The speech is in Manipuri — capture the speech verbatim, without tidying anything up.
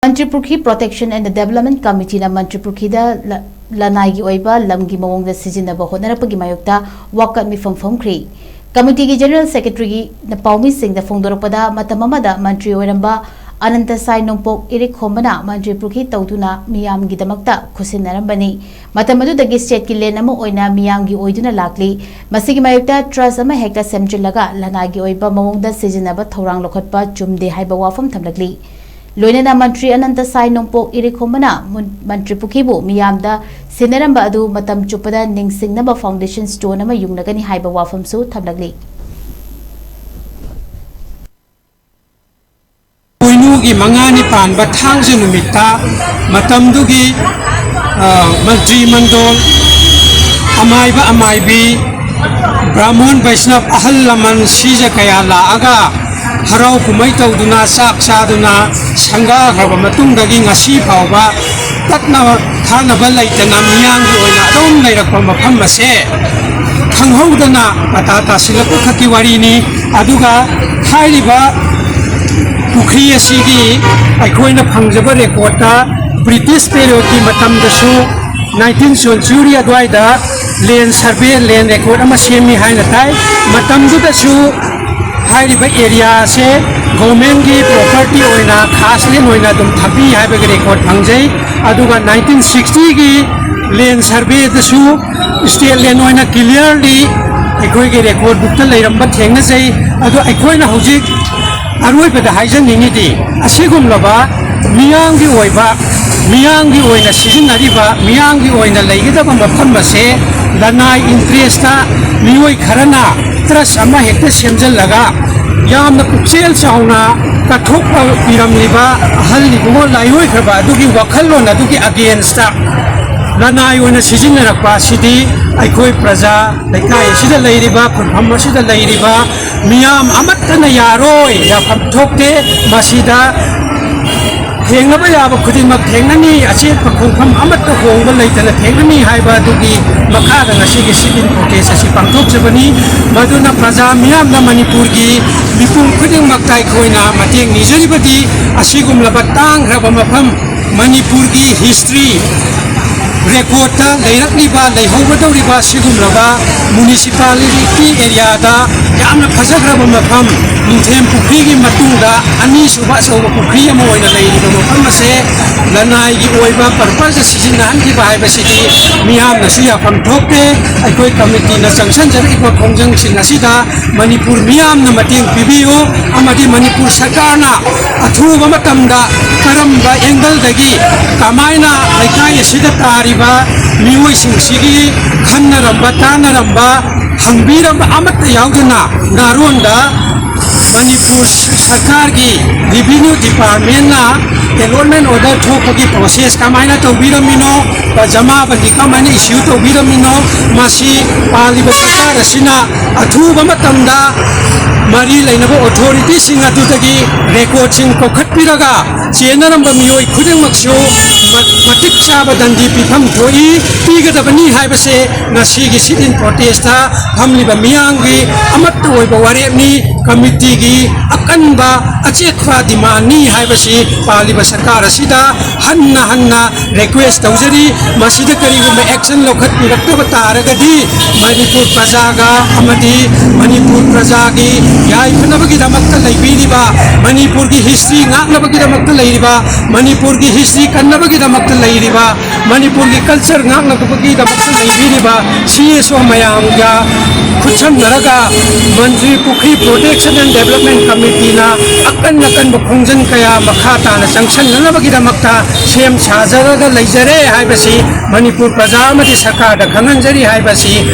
ꯃꯟꯇ꯭ꯔꯤ ꯄꯨꯈ꯭ꯔꯤ Protection and Development Committeeꯅ ꯃꯟꯇ꯭ꯔꯤ ꯄꯨꯈ꯭ꯔꯤꯗ ꯂ-, ꯂꯅꯥꯏꯒꯤ ꯑꯣꯏꯕ ꯂꯝꯒꯤ ꯃꯑꯣꯡꯗ ꯁꯤꯖꯤꯟꯅꯕ ꯍꯣꯠꯅꯔꯛꯄꯒꯤ ꯃꯥꯌꯣꯛꯇ ꯋꯥꯀꯠ ꯃꯤꯐꯝ ꯐꯝꯈ꯭ꯔꯤ꯫ ꯀꯃꯤꯇꯤꯒꯤ General Secretaryꯅ ꯄꯥꯎꯃꯤꯁꯤꯡꯗ ꯐꯣꯡꯗꯣꯔꯛꯄꯗ, ꯃꯇꯝ ꯑꯃꯗ ꯃꯟꯇ꯭ꯔꯤ ꯑꯣꯏꯔꯝꯕ ꯑꯅꯟꯇ ꯁꯥꯏ ꯅꯣꯡꯄꯣꯛ ꯏꯔꯤꯛꯈꯣꯝꯕꯅ ꯃꯟꯇ꯭ꯔꯤ ꯄꯨꯈ꯭ꯔꯤ ꯇꯧꯗꯨꯅ ꯃꯤꯌꯥꯝꯒꯤꯗꯃꯛꯇ ꯈꯨꯠꯁꯤꯟꯅꯔꯝꯕꯅꯤ꯫ ꯃꯇꯝ ꯑꯗꯨꯗꯒꯤ stateꯀꯤ land ꯑꯃ ꯑꯣꯏꯅ ꯃꯤꯌꯥꯝꯒꯤ ꯑꯣꯏꯗꯨꯅ ꯂꯥꯛꯂꯤ꯫ ꯃꯁꯤꯒꯤ ꯃꯥꯌꯣꯛꯇ trust ꯑꯃ ꯍꯦꯛꯇ ꯁꯦꯝꯖꯤꯜꯂꯒ ꯂꯅꯥꯏꯒꯤ ꯑꯣꯏꯕ ꯃꯑꯣꯡꯗ ꯁꯤꯖꯤꯟꯅꯕ ꯊꯧꯔꯥꯡ ꯂꯧꯈꯠꯄ ꯆꯨꯝꯗꯦ ꯍꯥꯏꯕ ꯋꯥꯐꯝ ꯊꯝꯂꯛꯂꯤ꯫ ꯂꯣꯏꯅꯅ ꯃꯟꯇ꯭ꯔꯤ ꯑꯅꯟꯇ ꯁꯥꯏ ꯅꯣꯡꯄꯣꯛ ꯏꯔꯤꯛꯈꯣꯝꯕꯅ ꯃꯨꯟ-, ꯃꯟꯇ꯭ꯔꯤ ꯄꯨꯈ꯭ꯔꯤꯕꯨ ꯃꯤꯌꯥꯝꯗ ꯁꯤꯟꯅꯔꯝꯕ ꯑꯗꯨ ꯃꯇꯝ ꯆꯨꯞꯄꯗ ꯅꯤꯡꯁꯤꯡꯅꯕ foundation stone ꯑꯃ ꯌꯨꯡꯂꯒꯅꯤ ꯍꯥꯏꯕ ꯋꯥꯐꯝꯁꯨ ꯊꯝꯂꯛꯂꯤ꯫ ꯄꯣꯏꯅꯨꯒꯤ ꯃꯉꯥꯅꯤ ꯄꯥꯟꯕ ꯊꯥꯡꯖ ꯅꯨꯃꯤꯠꯇ ꯃꯇꯝꯗꯨꯒꯤ, ꯑ, ꯃꯟꯇ꯭ꯔꯤ ꯃꯟꯗꯣꯜ, ꯑꯃꯥꯏꯕ ꯑꯃꯥꯏꯕꯤ, ꯕ꯭ꯔꯥꯍꯃꯣꯟ ꯕꯩꯁꯅꯕ ꯑꯍꯜ ꯂꯃꯟ ꯁꯤꯖ ꯀꯌꯥ ꯂꯥꯛꯑꯒ ꯍꯔꯥꯎ ꯀꯨꯝꯍꯩ ꯇꯧꯗꯨꯅ, ꯆꯥꯛ ꯆꯥꯗꯨꯅ ꯁꯪꯒꯥꯈ꯭ꯔꯕ ꯃꯇꯨꯡꯗꯒꯤ ꯉꯁꯤ ꯐꯥꯎꯕ ꯇꯠꯅ ꯊꯥꯅꯕ ꯂꯩꯇꯅ ꯃꯤꯌꯥꯝꯒꯤ ꯑꯣꯏꯅ ꯑꯗꯨꯝ ꯂꯩꯔꯛꯄ ꯃꯐꯝ ꯑꯁꯦ ꯈꯪꯍꯧꯗꯅ ꯄꯇꯥ ꯇꯥꯁꯤꯜꯂꯛꯄ ꯈꯛꯀꯤ ꯋꯥꯔꯤꯅꯤ꯫ ꯑꯗꯨꯒ ꯍꯥꯏꯔꯤꯕ ꯄꯨꯈ꯭ꯔꯤ ꯑꯁꯤꯒꯤ ꯑꯩꯈꯣꯏꯅ ꯐꯪꯖꯕ recordꯇ British periodꯀꯤ ꯃꯇꯝꯗꯁꯨ nineteenth century ꯑꯗꯨꯋꯥꯏꯗ land survey, land record ꯑꯃ ꯁꯦꯝꯃꯤ ꯍꯥꯏꯅ ꯇꯥꯏ꯫ ꯃꯇꯝꯗꯨꯗꯁꯨ ꯍꯥꯏꯔꯤꯕ area ꯑꯁꯦ governmentꯀꯤ property ꯑꯣꯏꯅ, ꯈꯥꯁ land ꯑꯣꯏꯅ ꯑꯗꯨꯝ ꯊꯝꯕꯤ ꯍꯥꯏꯕꯒꯤ record ꯐꯪꯖꯩ꯫ ꯑꯗꯨꯒ nineteenth centuryꯒꯤ land surveyꯗꯁꯨ state land ꯑꯣꯏꯅ clearly ꯑꯩꯈꯣꯏꯒꯤ record bookꯇ ꯂꯩꯔꯝꯕ ꯊꯦꯡꯅꯖꯩ꯫ ꯑꯗꯣ ꯑꯩꯈꯣꯏꯅ ꯍꯧꯖꯤꯛ ꯑꯔꯣꯏꯕꯗ ꯍꯥꯏꯖꯅꯤꯡꯉꯤꯗꯤ, ꯑꯁꯤꯒꯨꯝꯂꯕ ꯃꯤꯌꯥꯝꯒꯤ ꯑꯣꯏꯕ, ꯃꯤꯌꯥꯝꯒꯤ ꯑꯣꯏꯅ ꯁꯤꯖꯤꯟꯅꯔꯤꯕ, ꯃꯤꯌꯥꯝꯒꯤ ꯑꯣꯏꯅ ꯂꯩꯒꯗꯕ ꯃꯐꯝ ꯑꯁꯦ ꯂꯅꯥꯏ interestꯇ ꯃꯤꯑꯣꯏ ꯈꯔꯅ trust ꯑꯃ ꯍꯦꯛꯇ ꯁꯦꯝꯖꯤꯜꯂꯒ ꯌꯥꯝꯅ ꯄꯨꯛꯆꯦꯜ ꯆꯥꯎꯅ ꯀꯠꯊꯣꯛꯄ ꯄꯤꯔꯝꯂꯤꯕ ꯑꯍꯜ ꯏꯕꯨꯡꯉꯣ ꯂꯥꯏꯑꯣꯏꯈ꯭ꯔꯕ ꯑꯗꯨꯒꯤ ꯋꯥꯈꯜꯂꯣꯟ ꯑꯗꯨꯒꯤ againstꯇ ꯂꯅꯥꯏ ꯑꯣꯏꯅ ꯁꯤꯖꯤꯟꯅꯔꯛꯄ ꯑꯁꯤꯗꯤ ꯑꯩꯈꯣꯏ ꯄ꯭ꯔꯖꯥ, ꯂꯩꯀꯥꯏ ꯑꯁꯤꯗ ꯂꯩꯔꯤꯕ, ꯈꯨꯟꯐꯝ ꯑꯁꯤꯗ ꯂꯩꯔꯤꯕ ꯃꯤꯌꯥꯝ ꯑꯃꯠꯇꯅ ꯌꯥꯔꯣꯏ, ꯌꯥꯐꯝ ꯊꯣꯛꯇꯦ꯫ ꯃꯁꯤꯗ ꯊꯦꯡꯅꯕ ꯌꯥꯕ ꯈꯨꯗꯤꯡꯃꯛ ꯊꯦꯡꯅꯅꯤ, ꯑꯆꯦꯠꯄ ꯈꯣꯡꯐꯝ ꯑꯃꯠꯇ ꯍꯣꯡꯕ ꯂꯩꯇꯅ ꯊꯦꯡꯅꯅꯤ ꯍꯥꯏꯕ ꯑꯗꯨꯒꯤ ꯃꯈꯥꯗ ꯉꯁꯤꯒꯤ sit-in protest ꯑꯁꯤ ꯄꯥꯡꯊꯣꯛꯆꯕꯅꯤ꯫ ꯃꯗꯨꯅ ꯄ꯭ꯔꯖꯥ ꯃꯤꯌꯥꯝꯅ ꯃꯅꯤꯄꯨꯔꯒꯤ ꯃꯤꯄꯨꯝ ꯈꯨꯗꯤꯡꯃꯛꯇ ꯑꯩꯈꯣꯏꯅ ꯃꯇꯦꯡ ꯅꯤꯖꯔꯤꯕꯗꯤ ꯑꯁꯤꯒꯨꯝꯂꯕ ꯇꯥꯡꯈ꯭ꯔꯕ ꯃꯐꯝ, ꯃꯅꯤꯄꯨꯔꯒꯤ history record-ꯇ ꯂꯩꯔꯛꯂꯤꯕ, ꯂꯩꯍꯧꯒꯗꯧꯔꯤꯕ ꯁꯤꯒꯨꯝꯂꯕ municipality area-ꯗ ꯌꯥꯝꯅ ꯐꯖꯈ꯭ꯔꯕ ꯃꯐꯝ, ꯅꯤꯡꯊꯦꯝ ꯄꯨꯈ꯭ꯔꯤꯒꯤ ꯃꯇꯨꯡꯗ ꯑꯅꯤꯁꯨꯕ ꯑꯆꯧꯕ ꯄꯨꯈ꯭ꯔꯤ ꯑꯃ ꯑꯣꯏꯅ ꯂꯩꯔꯤꯕ ꯃꯐꯝ ꯑꯁꯦ ꯂꯅꯥꯏꯒꯤ ꯑꯣꯏꯕ purpose-ꯇ ꯁꯤꯖꯤꯟꯅꯍꯟꯈꯤꯕ ꯍꯥꯏꯕꯁꯤꯗꯤ ꯃꯤꯌꯥꯝꯅꯁꯨ ꯌꯥꯐꯝ ꯊꯣꯛꯇꯦ꯫ ꯑꯩꯈꯣꯏ committee-ꯅ ꯆꯪꯁꯤꯟꯖꯔꯛꯏꯕ ꯈꯣꯡꯖꯪꯁꯤꯡ ꯑꯁꯤꯗ ꯃꯅꯤꯄꯨꯔ ꯃꯤꯌꯥꯝꯅ ꯃꯇꯦꯡ ꯄꯤꯕꯤꯌꯨ ꯑꯃꯗꯤ ꯃꯅꯤꯄꯨꯔ ꯁꯔꯀꯥꯔꯅ ꯑꯊꯨꯕ ꯃꯇꯝꯗ ꯀꯔꯝꯕ angle-ꯗꯒꯤ ꯀꯃꯥꯏꯅ ꯂꯩꯀꯥꯏ ꯑꯁꯤꯗ ꯇꯥꯔꯤꯕ ꯃꯤꯑꯣꯏꯁꯤꯡꯁꯤꯒꯤ ꯈꯟꯅꯔꯝꯕ, ꯇꯥꯟꯅꯔꯝꯕ, ꯍꯪꯕꯤꯔꯝꯕ ꯑꯃꯠꯇ ꯌꯥꯎꯗꯅ ꯅꯥꯔꯣꯟꯗ ꯃꯅꯤꯄꯨꯔ ꯁꯔꯀꯥꯔꯒꯤ revenue department-ꯅ allotment order ꯊꯣꯛꯄꯒꯤ process ꯀꯃꯥꯏꯅ ꯇꯧꯕꯤꯔꯝꯃꯤꯅꯣ, ꯖꯃꯥꯕꯟꯗꯤ ꯀꯃꯥꯏꯅ issue ꯇꯧꯕꯤꯔꯝꯃꯤꯅꯣ, ꯃꯁꯤ ꯄꯥꯜꯂꯤꯕ ꯁꯔꯀꯥꯔ ꯑꯁꯤꯅ ꯑꯊꯨꯕ ꯃꯇꯝꯗ ꯃꯔꯤ ꯂꯩꯅꯕ authority-ꯁꯤꯡ ꯑꯗꯨꯗꯒꯤ record-ꯁꯤꯡ ꯀꯧꯈꯠꯄꯤꯔꯒ ꯆꯦꯟꯅꯔꯝꯕ ꯃꯤꯑꯣꯏ ꯈꯨꯗꯤꯡꯃꯛꯁꯨ ꯃ-, ꯃꯇꯤꯛ ꯆꯥꯕ ꯗꯟꯗꯤ ꯄꯤꯐꯝ ꯊꯣꯛꯏ, ꯄꯤꯒꯗꯕꯅꯤ ꯍꯥꯏꯕꯁꯦ ꯉꯁꯤꯒꯤ sit-in protest-ꯇ ꯐꯝꯂꯤꯕ ꯃꯤꯌꯥꯝꯒꯤ ꯑꯃꯠꯇ ꯑꯣꯏꯕ ꯋꯥꯔꯦꯞꯅꯤ꯫ Committee-ꯒꯤ ꯑꯀꯟꯕ ꯑꯆꯦꯠꯄ demand-ꯅꯤ ꯍꯥꯏꯕꯁꯤ ꯄꯥꯜꯂꯤꯕ ꯁꯔꯀꯥꯔ ꯑꯁꯤꯗ ꯍꯟꯅ ꯍꯟꯅ request ꯇꯧꯖꯔꯤ꯫ ꯃꯁꯤꯗ ꯀꯔꯤꯒꯨꯝꯕ action ꯂꯧꯈꯠꯄꯤꯔꯛꯇꯕ ꯇꯥꯔꯒꯗꯤ ꯃꯅꯤꯄꯨꯔ ꯄ꯭ꯔꯖꯥꯒ ꯑꯃꯗꯤ ꯃꯅꯤꯄꯨꯔ ꯄ꯭ꯔꯖꯥꯒꯤ ꯌꯥꯏꯐꯅꯕꯒꯤꯗꯃꯛꯇ ꯂꯩꯕꯤꯔꯤꯕ, ꯃꯅꯤꯄꯨꯔꯒꯤ history ꯉꯥꯛꯅꯕꯒꯤꯗꯃꯛꯇ ꯂꯩꯔꯤꯕ, ꯃꯅꯤꯄꯨꯔꯒꯤ history ꯀꯟꯅꯕꯒꯤꯗꯃꯛꯇ ꯂꯩꯔꯤꯕ, ꯃꯅꯤꯄꯨꯔꯒꯤ culture ꯉꯥꯛꯅꯕꯒꯤꯗꯃꯛꯇ ꯂꯩꯕꯤꯔꯤꯕ C S O ꯃꯌꯥꯝꯒ ꯈꯨꯠꯁꯝꯅꯔꯒ ꯃꯟꯇ꯭ꯔꯤ ꯄꯨꯈ꯭ꯔꯤ Protection and Development Committee-ꯅ ꯑꯀꯟ ꯑꯀꯟꯕ ꯈꯣꯡꯖꯪ ꯀꯌꯥ ꯃꯈꯥ ꯇꯥꯅ ꯆꯪꯁꯤꯟꯅꯅꯕꯒꯤꯗꯃꯛꯇ ꯁꯦꯝ ꯁꯥꯖꯔꯒ ꯂꯩꯖꯔꯦ ꯍꯥꯏꯕꯁꯤ ꯃꯅꯤꯄꯨꯔ ꯄ꯭ꯔꯖꯥ ꯑꯃꯗꯤ ꯁꯔꯀꯥꯔꯗ ꯈꯪꯍꯟꯖꯔꯤ ꯍꯥꯏꯕꯁꯤ